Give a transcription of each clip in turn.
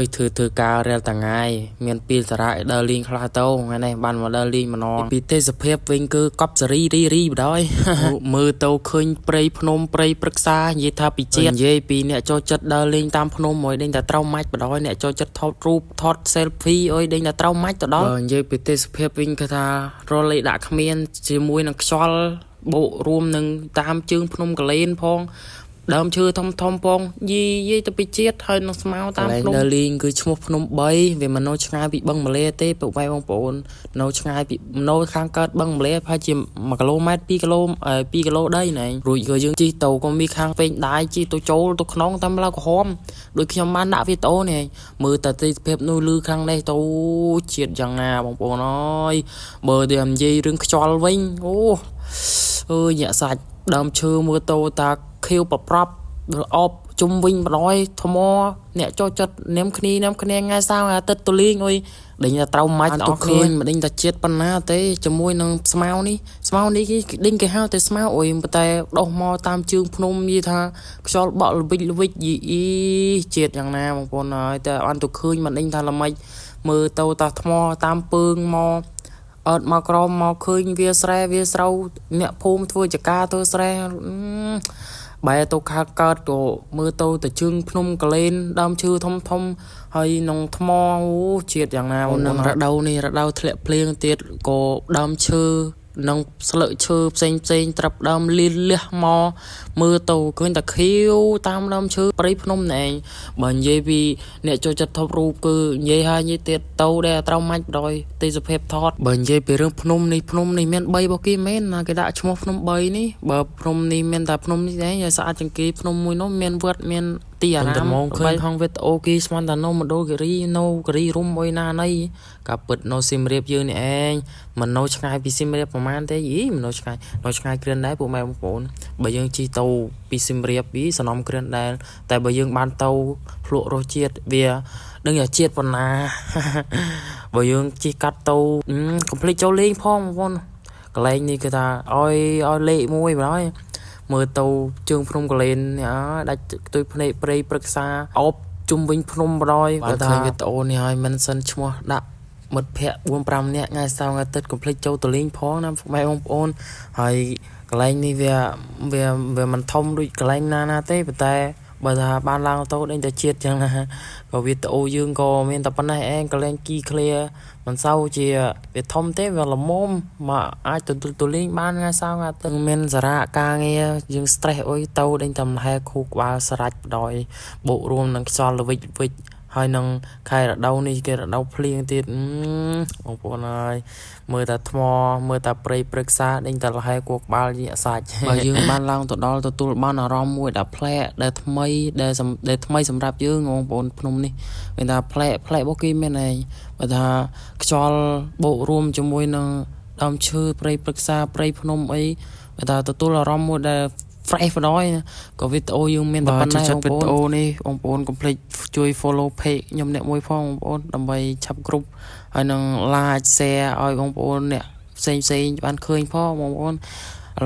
យធ្វើធ្វើការរាល់ថ្ងៃមានពេលសារៈដើរលេងខ្លះទៅថ្ងៃនេះបានមកដើរលេងម្ដងពីទេសភាពវិញគឺកប់សេរីរីរីបដ ாய் មើលទៅឃើញព្រៃភ្នំព្រៃព្រឹក្សានិយាយថាពីជាតិនិយាយពីអ្នកចូលចិត្តដើរលេងតាមភ្នំអុយដេញតែត្រូវម៉ាច់បដ ாய் អ្នកចូលចិត្តថតរូបថត selfie អុយដេញតែត្រូវម៉ាច់ទៅដល់បើនិយាយពីទេសភាពវិញគឺថារលីដាក់គ្មានជាមួយនឹងខ្យល់បូករួមនឹងតាមជើងភ្នំកលែនផង ដើមឈើធំធំផងយីយីទៅពីជាតិហើយនឹងស្មៅតាមភ្នំដើរលេងគឺឈ្មោះភ្នំ3វាមិននៅឆ្ងាយពីបឹងម៉ាឡេទេពុកម៉ែបងប្អូននៅឆ្ងាយពីនៅខាងកើតបឹងម៉ាឡេប្រហែលជា1គីឡូម៉ែត្រ2គីឡូ2គីឡូដីណែរួចក៏យើងជិះទៅក៏មានខាងពេញដៃជិះទៅចូលទៅក្នុងតាមឡៅក្រហមដូចខ្ញុំបានដាក់វីដេអូនេះមើលតែទេសភាពនោះលឺខាងនេះទៅជាតិយ៉ាងណាបងប្អូនអើយបើតែនិយាយរឿងខ្យល់វិញអូអើយញាក់សាច់ដើមឈើមើលទៅតាខៀវប្រប្រប់អបជុំវិញបដ ாய் ថ្មអ្នកចូលចិត្តញ៉ាំគ្នាញ៉ាំគ្នាថ្ងៃសៅរ៍អាទិត្យទៅលេងអុយដេញតែត្រូវម៉ាច់អស់គ្នាមិនដេញតែជាតិប៉ុណ្ណាទេជាមួយនឹងស្មៅនេះស្មៅនេះគេដេញគេហៅតែស្មៅអុយប៉ុន្តែដោះមកតាមជើងភ្នំនិយាយថាខ្យល់បក់ល្វិចល្វិចយីអីជាតិយ៉ាងណាបងប្អូនហើយតែអត់ទៅឃើញមិនដេញថាល្មិចមើលទៅតាថ្មតាមពើងមកអត់មកក្រមមកឃើញវាស្រែវាស្រូវអ្នកភូមិធ្វើចការធ្វើស្រែបែរទៅខាងកើតក៏មើលទៅទៅជើងភ្នំកលែនដើមឈើធំធំហើយក្នុងថ្មអូជាតិយ៉ាងណានឹងរដូវនេះរដូវធ្លាក់ភ្លៀងទៀតក៏ដើមឈើនិងស្លឹកឈើផ្សេងផ្សេងត្រាប់ដើមលីលះមកមើលទៅឃើញតែខៀវតាមដើមឈើព្រៃភ្នំណែឯងបើនិយាយពីអ្នកចូលចិត្តថតរូបគឺនិយាយហើយនិយាយទៀតទៅដែលត្រូវម៉ាច់បដ ாய் ទេសភាពថតបើនិយាយពីរឿងភ្នំនេះភ្នំនេះមាន3របស់គេមែនណាគេដាក់ឈ្មោះភ្នំ3នេះបើភ្នំនេះមានតែភ្នំនេះឯងស្អាតជាងគេភ្នំមួយនោះមានវត្តមានទីអារាមឃើញក្នុងវីដេអូគេស្មានតែនៅមណ្ឌលគិរីនៅគិរីរុំអុយណាណីក៏ពិតនៅសៀមរាបយើងនេះឯងមិននៅឆ្ងាយពីសៀមរាបប្រហែលទេយីមិននៅឆ្ងាយនៅឆ្ងាយគ្រាន់ដែរពួកម៉ែបងប្អូនបើយើងជិះទៅពីសៀមរាបពីសំណំគ្រាន់ដែរតែបើយើងបានទៅភ្លក់រសជាតិវាដឹងថាជាតិប៉ុណ្ណា បើយើងជិះកាត់ទៅកុំភ្លេចចូលលេងផងបងប្អូនកន្លែងនេះគឺថាឲ្យឲ្យលេខមួយបណ្ដោយមើលទៅជើងភ្នំកលែននេះដាច់ខ្ទុយភ្នែកព្រៃព្រឹក្សាអបជុំវិញភ្នំបណ្ដោយបើថាវីដេអូនេះឲ្យមិនសិនឈ្មោះដាក់មិត្តភ័ក្តិ4 5នាក់ថ្ងៃសៅរ៍ថ្ងៃអាទិត្យកុំភ្លេចចូលទៅលេងផងណាម៉ែបងប្អូនហើយកន្លែងនេះវាវាវាមិនធំដូចកន្លែងណាណាទេប៉ុន្តែបើថាបានឡើងទៅដេញតែជាតិចឹងណាក៏វីដេអូយើងក៏មានតែប៉ុណ្ណេះឯងកន្លែងគីឃ្លាមិនសូវជាវាធំទេវាល្មមមកអាចទៅទៅលេងបានថ្ងៃសៅរ៍ថ្ងៃអាទិត្យមានសារៈការងារយើង stress អុយទៅដេញតែមហែខូក្បាលស្រេចបដ ாய் បូករួមនឹងខ្យល់ល្វិចវិចហើយនឹងខែរដូវនេះគេរដូវភ្លៀងទៀតបងប្អូនអើយមើលតែថ្មមើលតែព្រៃព្រឹក្សាដេញតែលហែគួរក្បាលញាក់សាច់បើយើងបានឡើងទៅដល់ទទួលបានអារម្មណ៍មួយដែលប្លែកដែលថ្មីដែលដែលថ្មីសម្រាប់យើងបងប្អូនភ្នំនេះគេថាប្លែកប្លែករបស់គេមែនឯងបើថាខ្យល់បូករួមជាមួយនឹងដើមឈើព្រៃព្រឹក្សាព្រៃភ្នំអីបើថាទទួលអារម្មណ៍មួយដែល fresh បណ្ដោយក៏វីដេអូយើងមានតែប៉ុណ្ណេះបងប្អូនវីដេអូនេះបងប្អូនកុំភ្លេចជួយ follow page ខ្ញុំអ្នកមួយផងបងប្អូនដើម្បីឆាប់គ្រប់ហើយនឹង like share ឲ្យបងប្អូនអ្នកផ្សេងផ្សេងបានឃើញផងបងប្អូនឥ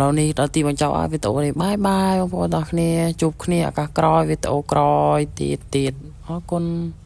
ឡូវនេះដល់ទីបញ្ចប់ហើយវីដេអូនេះបាយបាយបងប្អូនទាំងគ្នាជួបគ្នាឱកាសក្រោយវីដេអូក្រោយទៀតទៀតអរគុណ។